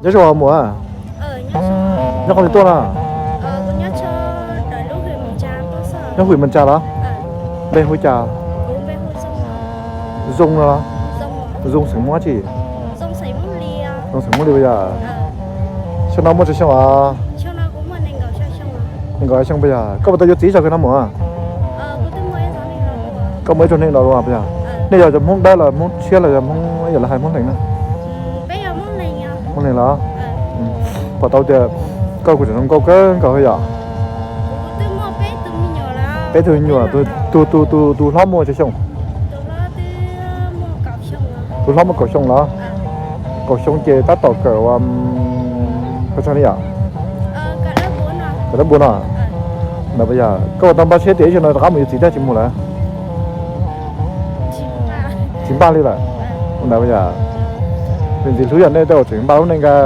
Nyob zoo muam. Nyob qhov twg tuaj no? Nyob hwm Mes Tsa los? Npe hu cas? Zoo no los? Zoo xeem Hmoob tsi? Zoo xeem Hmoob li puas yog? Xyoo no muaj tsawg xyoo os? Nees nkaum xyoo puas yog? Koj puas tau yuav txiv tso kawg no muam? Koj muaj ib tug neeg los puas yog? Nej yog cov Hmoob Dawb los Hmoob Tshiab los yog Hmoob, yog lawv hais Hmoob Hlees na? Hmoob Hlees los? Pom tau tias koj kuj tseem zoo nkauj kawg nkaus yom? Peb tug me nyuam, tus, tus, tus, tus hlob muaj tsawg xyoo? Tus hlob muaj kaum xyoo los? Kaum xyoo ces tab tom kawm ua, koj tsaug li yom? Kawm dab npua no. Ntawd puas yog? Koj ua tau npaj siab tias ib zaug no rov qab mus yuav txiv thiab tsis mus lawm? Tsis npaj li lawm. Ntawd puas yog? Tus ntxim hlub yog nej tej uas tseem npaj hlub nej nkag.